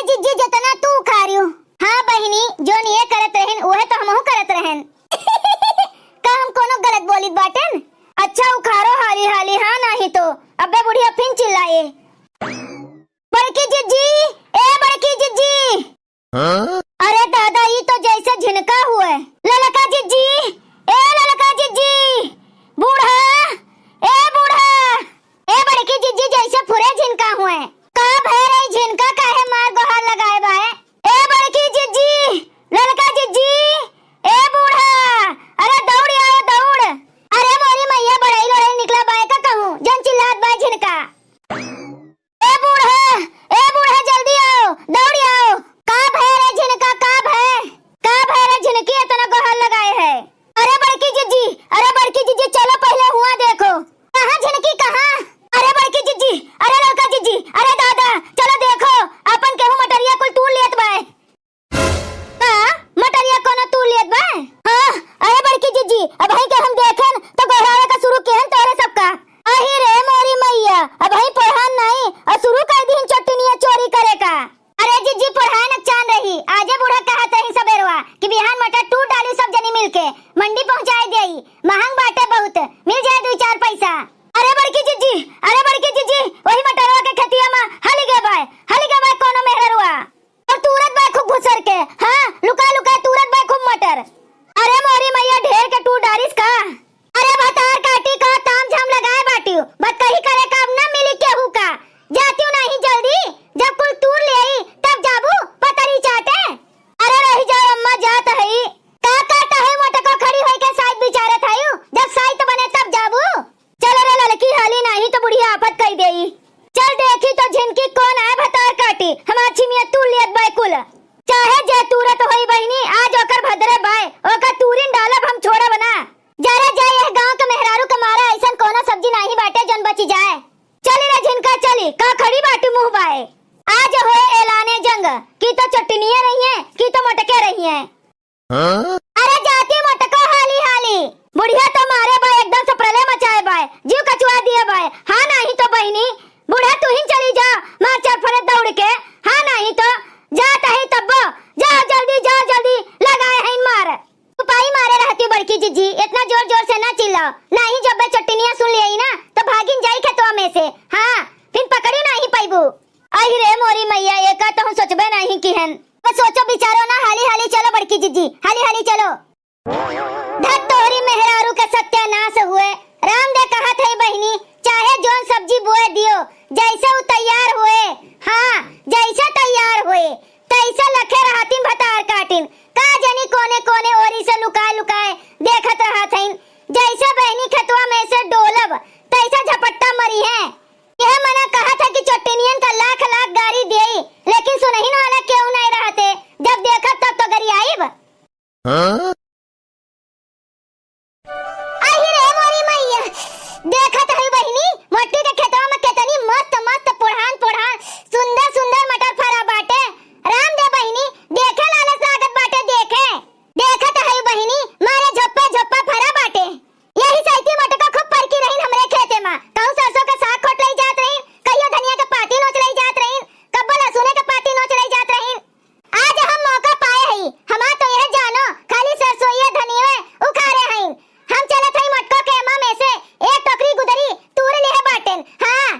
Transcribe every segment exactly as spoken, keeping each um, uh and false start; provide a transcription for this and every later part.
जिज्जी, जेतना तू उखारियो। हाँ बहिनी, जोन ये करत रहेन, उहे तो हमहू करत रहेन। का हम कोनो गलत बोलित बाटेन? अच्छा उखारो हाली हाली, हाँ नाही तो अबे बुढ़िया फिन चिल्लाए। बड़की जिज्जी, ए बड़की जिज्जी। हाँ? अरे दादा, ई तो जैसे झिनका हुए। ललका जिज्जी, ए ललका जिज्जी, बूढ़ा, ए बूढ़ा, ए बड़की जिज्जी, जैसे फुरे झिनका हुए। का भय रे झिनका, काहे मार गोहार लगाए बाए? ए बड़की जिज्जी, ललका जिज्जी, ए बूढ़ा, अरे दौड़ आओ, दौड़। अरे मोरी मैया, बड़ई लड़ई निकला बाए का कहूँ, जन चिल्लात बाए झिनका। ए बूढ़ा, ए बूढ़ा, जल्दी आओ, दौड़ी आओ। का भय रे झिनका, का भय? का भय रे झिनकी, इतना गोहार लगाए है? अरे बड़की जिज्जी, अरे बड़की जिज्जी, चलो पहले हुआ देखो। कहाँ झिनकी, कहाँ? अरे बड़की जिज्जी, अरे लड़का जिज्जी, अरे दादा, चलो देखो, अपन केहू मटरिया कुल तूर लेत बाए। का? मटरिया कोनो तूर लेत बा? हाँ, अरे बड़की जिज्जी, अबहीं के हम देखेन तो गोहरावे का शुरू किहन तोहरे सबका। अही रे मोरी मैया, अबहीं पढ़ान नाई और शुरू कर दीन चोट्टिनिया चोरी करे का। अरे जिज्जी, पढ़ाए न चान रही, आजे बूढ़ा कहत रही सबेरवा कि बिहान मटर तूर डाली सब जनी मिलके, मंडी पहुँचाए देई, महंग बाटे बहुत, मिल जाए दुई चार पैसा। अरे बड़की जिज्जी, अरे बड़की जिज्जी, वही मटरवा के खेतिया मा हली गए बाय, हली गए बाय कोनो मेहररुआ। और तूरत बाय खूब घुसर के, हाँ, लुका लुका तूरत बाय खूब मटर। अरे मोरी मैया, ढेर के तूर डारिस का? अरे भतार काटी का ताम झाम लगाए बाटियो, बतकही करे काम ना मिली केहू का। जातियो नाही जल्दी, जब कुल तूर लेई तब जाबू पतरी चाटे। अरे रही जाओ अम्मा, जात हई। का काटा है मोटको, खड़ी होई के साइत बिचारत हयू, जब साइत बने तब जाबू। चल रे ललकी, हाली नाही तो बुढ़िया आफत कई देई। चल देखी तो झिनकी कौन आए भतार काटी, हमार छिमिया तूर लियत बाय कुल। चाहे जे तूरत होई बहिनी, आज ओकर भदरे बाय, ओकर तूरिन डालब हम छोड़ब ना। जरा जा, यह गाँव के मेहरारू के मारे ऐसन कोनो सब्जी नाही बाटे जौन बची जाए। चली रे झिनका चली, का खड़ी बाटी मुँह बाय। आज होए एलाने जंग, की तो चोट्टिनिये रहिये, की तो मोटके रहिये। हाँ? अरे जाती मोटको हाली हाली। बुढ़िया तो मारे बाय, एकदम से प्रलय मचाए बाय, जीव कचुआ दिए बाय। हाँ नाही तो बहिनी, बूढ़ा तू ही चली जा, मार चरफरे दौड़ के। हाँ नाही तो जात ही तब्बो, जाओ जल्दी, जाओ जल्दी, लगाए हैं मार। तुपाई मारे रहती बड़की जिज्जी, इतना जोर जोर से ना चिल्लाओ, नाही जब बे चोट्टिनिया सुन लेई ना तो भागिन जाई खेतवा में से। हाँ, फिर पकड़ी नाही पैबू। अहि रे मोरी मैया, एका तो हम सोचबे नाही किहन। बस सोचो बिचारो ना, हाली हाली चलो बड़की जिज्जी, हाली हाली चलो। धत तोहरी मेहरारू के सत्यानाश हुए। राम दे कहत है बहिनी, चाहे जौन सब्जी बोए दियो, जैसे उ तैयार हुए, हाँ, जैसे तैयार हुए, तैसे लखे रहतिन भतार काटिन। का जनी कोने कोने ओरी से लुकाए लुकाए देखत रहत हईन। जैसे बहिनी खेतवा में से डोलब, तैसे झपट्टा मरी है। यह मना कहत है कि चोट्टिनियन का लाख लाख गारी देई, लेकिन सुनहिन वाला केहू नहीं रहते। जब देखब तब तो गरियाइब। हाँ? अहि रे मोरी मैया, देखत हई बहिनी, मोटी के खेतवा में केतनी मस्त मस्त पोढ़ान पोढ़ान सुंदर सुंदर मटर फरा बाटे। राम दे बहिनी, देखे लालच लागत बाटे, देखे। देखत हई बहिनी, मारे झोप्पे झोप्पा फरा बाटे। यही सैती मोटका खूब परकी रहिन हमरे खेते मा। कहूँ सरसों के साग खोट लई जात रहिन, कहियो धनिया के पाती नोच लई जात रहिन, कब्बो लहसुने के पाती नोच लई जात रहिन। आज हम मौका पाए हई, हमार तो यह जानो, खाली सरसोइया धनिये उखारे हईन। हम चलत हई मोटको के एमा में से एक टोकरी गुदरी तूर लिहे बाटेन। हाँ,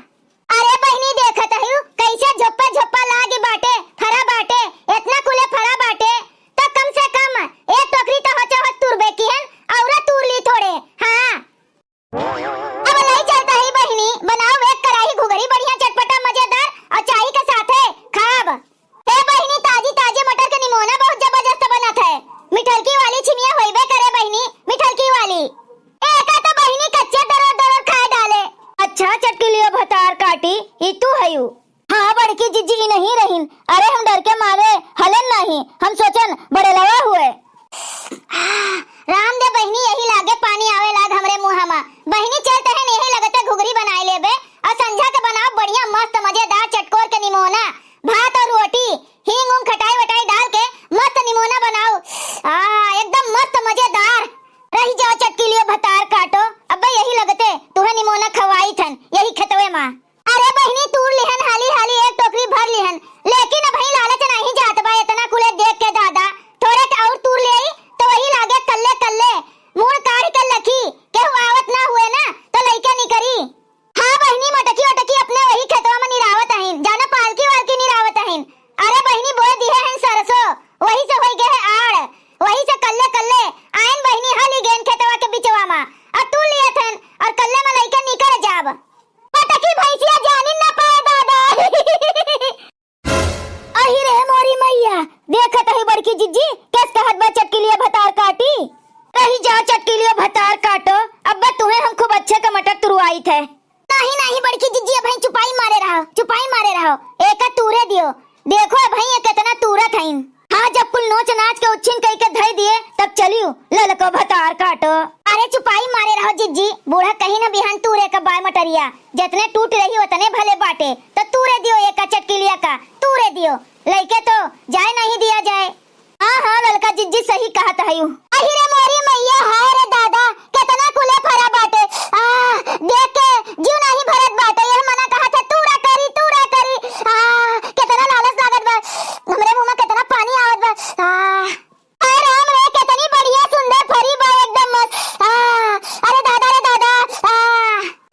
अरे बहिनी, देखत हयू कैसे झोप्पा झोप्पा लागी बाटे, फरा बाटे, इतना कुले फरा बाटे, तो कम से कम एक टोकरी तो होचे होत तुरबे किहन, औरा तूर ली थोड़े। हाँ, अब लई चलत हई बहिनी, बनाओ एक कढ़ाई घुघरी बढ़िया चटपटा मजेदार और चाय के साथे खाब। हे बहिनी, ताजी ताजी मटर के निमोना बहुत जबरदस्त बनत है। मिठलकी वाली छिमिया होइबे करे बहिनी, मिठलकी वाली। एका तो बहिनी कच्चे दरोर दरोर खाए डाले। अच्छा चटकिलियो भतार काटी, ई तू हयू? हाँ बड़की जिज्जी, ई नहीं रहिन। अरे हम डर के मारे हलेन नहीं, हम सोचन बड़ेलवा हुए। राम दे बहिनी, यही लागे पानी आवे लाग हमरे मुँह मा। बहिनी चल तहन यही लगते घुघरी बनाए लेबे और संझा के बनाओ बढ़िया मस्त मजेदार चटकोर के निमोना, भात और रोटी, हींग उंग खटाई वटाई डाल के मस्त निमोना बनाओ। आ, एकदम मस्त मजेदार। रही जाओ चटकिलियो भतार काटो, अब्बे यही लगते तुहे निमोना खवाई थन यही खेतवे मा। अरे बहिनी, तूर लिहन हाली हाली एक टोकरी भर लिहन, लेकिन अबहीं लालच देखत ही बड़की जिज्जी, कइस कहत बा चटकिलिया भतार काटी। रहि जा चटकिलिया भतार काटो, अब्बा तुहें हम खूब अच्छे क मटर तुरवाइत है। नाहीं, नाहीं बड़की जिज्जी, अबहीं चुपाई मारे रहो, चुपाई मारे रहो, एका तूरे दियो। देखो अबहीं ये केतना तूरत हइन। हाँ, जब कुल नोच नाच के उच्छिन कइ के धइ दिए, तब चलियो ललको भतार काटो। अरे चुपाई मारे रहो जिज्जी, बूढ़ा कहीं न बिहान तूरे क बाय मटरिया, जतने टूट रही ओतने भले बाटे, त तूरे दियो एका चटकिलिया का, तूरे दियो, लइके तो जाए नाहीं दिया जाए। हाँ, हाँ, ललका जिज्जी सही कहत हयू। अहि रे मोरी मइया, हाय रे दादा, केतना कुले फरा बाटे। आ, देख के जिउ नाहीं भरत बाटे। यह मना कहत है, तूरा करी, तूरा करी। आ, केतना लालच लागत बा। हमरे मुँह में केतना पानी आवत बा। आ, अरे राम रे, केतनी बढ़िया सुंदर फरी बा, एकदम मस्त। आ, अरे दादा रे दादा। आ,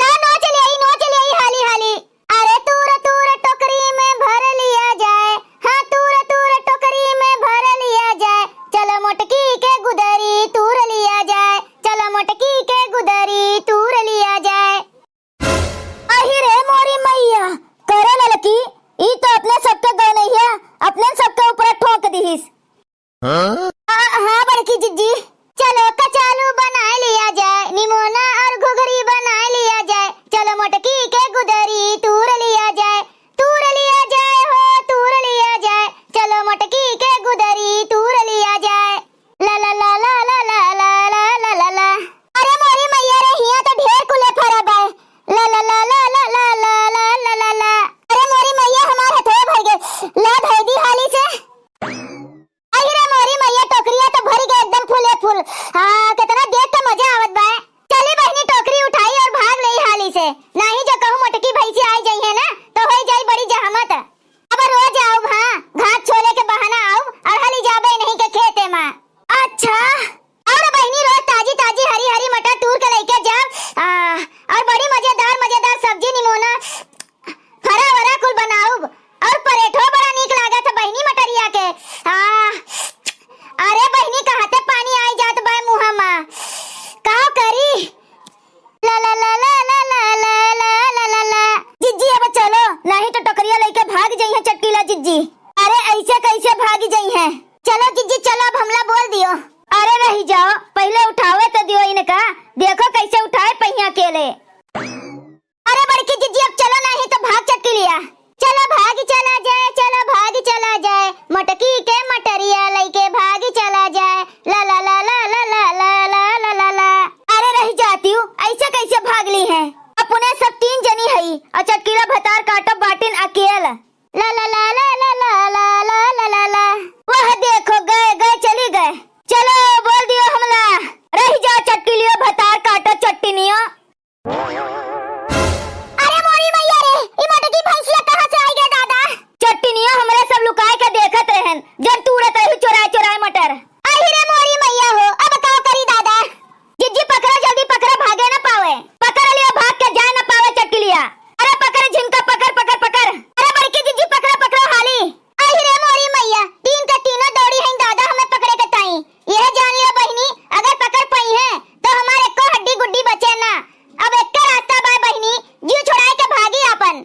ना, नोच लेई, नोच लेई, हाली, हाली। अरे तूर तूर टोकरी में भर लिया जाए, हाँ तूर तूर टोकरी में भर लिया जाए, चलो मोटकी के गुदरी तूर लिया जाए, चलो मोटकी के गुदरी तूर लिया जाए। अहि रे मोरी मइया, करे ललकी, ई तो अपने सबके गौनैया, अपने सबके ऊपर ठोंक दिहिस। हाँ? आ, हाँ बड़की जिज्जी। चलो कचालू बनाए लिया जाए, निमोना और घुघरी बनाए लिया जाए, चलो मोटकी के गुदरी तूर लिया जाए, तूर लिया जाए हो, तूर लिया जाए, चलो मोटकी के गुदरी तूर लिया जाए। ला ला ला। अरे मोरी मइया रे, हियाँ तो ढेर कुले फरा बाय। ला ला ला। अरे मोरी मइया, हमार हथवा भर गए, ला धइ दी हाली से। अहि रे मोरी मइया, टोकरिया तो भरि गए एकदम फूले फूल। हाँ, केतना देख के मजा आवत बा। चली बहिनी, टोकरी उठाई और भाग लेई हाली से, नाहीं जो कहूँ मोटकी भैंसी आई जइहैं ना, तो होइ जाई बड़ी जहमत। अब रोज आउब, हाँ, घास छोले के बहाना आउब और हली जाबे नहीं के खेते मा। अच्छा, और बहिनी रोज ताजी ताजी हरी हरी मटर तूर के लइके जाब, आ, और बड़ी मजेदार मजेदार सब्जी निमोना फरा वरा कुल बनाउब। और परेठो बड़ा नीक लागत है बहिनी मटरिया के। आ, अरे बहिनी, कहाँ ते पानी आई जात बा मुँह मा। का करी? ला ला ला। जिज्जी, अब चलो, नाहीं तो टोकरिया लइके भाग जइहैं चटकीला जिज्जी। अरे, अइसे कइसे भाग जइहैं? चलो जिज्जी, चलो, अब हमला बोल दियो। अरे, रहि जाओ, पहिले उठावे तो दियो इनका, देखो कइसे उठाए पहिया अकेले। अरे बड़की जिज्जी, अब चलो नाहीं तो भाग चटकिलिया। चलो भाग चला जाए, चलो भाग चला जाए, मोटकी के मटरिया लइके भाग चला जाए। ला ला ला। अरे रहि जातिउ, अइसे कइसे भाग लिहैं? अपने सब तीन जनी हई, और चटकिला भतार काटो बाटिन अकेल। ला ला ला। वह देखो, गए, गए, चली गए। चलो, बोल दियो हमला। रहि जाओ चटकिलियो भतार काटो चट्टिनियो। अरे मोरी मइया रे, ई मोटकी भैंसिया कहाँ से आई गए दादा? चट्टिनिया, हमरे सब लुकाए के देखत रहन, जब तू उड़त रही चोराए चोराए मटर। अहि रे मोरी मइया हो, अब का करी दादा? जिज्जी पकड़ा, जल्दी पकड़ा, भागे ना पावे। पकड़ लियो, भाग के जाए ना पावे चटकिलिया। अरे पकड़ झिनका, पकड़, पकड़, पकड़। अरे बड़की जिज्जी पकड़ा, पकड़ा हाली। अहि रे मोरी मइया, तीन के तीनों दौड़ी हैं दादा हमें पकड़े के ताई। यह जान लियो बहिनी, अगर पकड़ पइहैं, तो हमार एको हड्डी गुड्डी बचे ना। अब एक्के रास्ता बा बहिनी, जीव छोड़ाए के भागी आपन।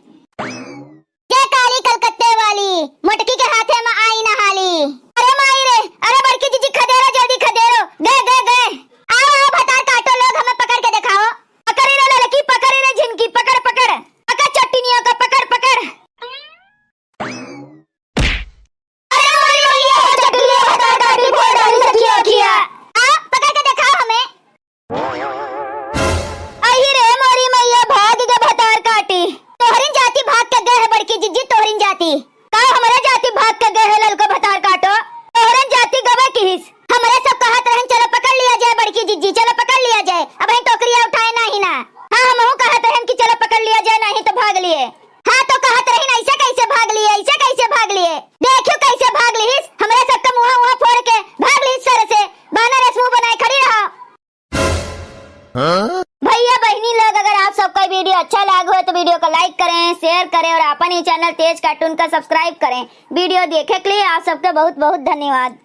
जय काली कलकत्ते वाली, मोटकी के हाथे में आई ना हाली। अरे माई रे, अरे बड़की जिज्जी खदेरो, जल्दी खदेरो, गए, गए, गए। आओ, आओ, भतार काटो लोग, हमें पकड़ के देखाओ। पकड़ रे ललकी, पकड़ रे झिनकी, पकड़, पकड़, पकड़ चट्टिनियों का, पकड़, पकड़। अरे मोरी मइया हो, चटुलिया भतार काटी, फोड़ डाली सखिया अखिया। आ, पकड़ के देखाओ हमें। अहि रे मोरी मइया, भाग गए भतार काटी। तोहरिन जाति भाग के गए है बड़की जिज्जी, तोहरिन जाति। का हमरे जाति भाग के गए है ललको भतार काटो? तोहरिन जाति गवे किहिस। हमरे सब कहत रहन, चलो पकड़ लिया जाए बड़की जिज्जी, चलो पकड़ लिया जाए। अबहीं टोकरिया उठाए नाही ना। हाँ, हमहू कहत रहन कि चलो पकड़ लिया जाए, नाही तो भाग लिए। हाँ, तो कहत रहिन, ऐसे कैसे भाग लिए, ऐसे कैसे भाग लिए? देखियो कैसे भाग लिहिस, हमरे सबके मुँह उहाँ फोड़ के भाग लिहिस सर से। बानर ऐस मुँह बनाए खड़ी रहा। हाँ? भइया बहिनी लोग, अगर आप सबका video अच्छा लाग हो तो video को like करें, share करें और आपन ही channel तेज cartoon का subscribe करें। Video देखे के लिए आप सबके बहुत बहुत धन्यवाद।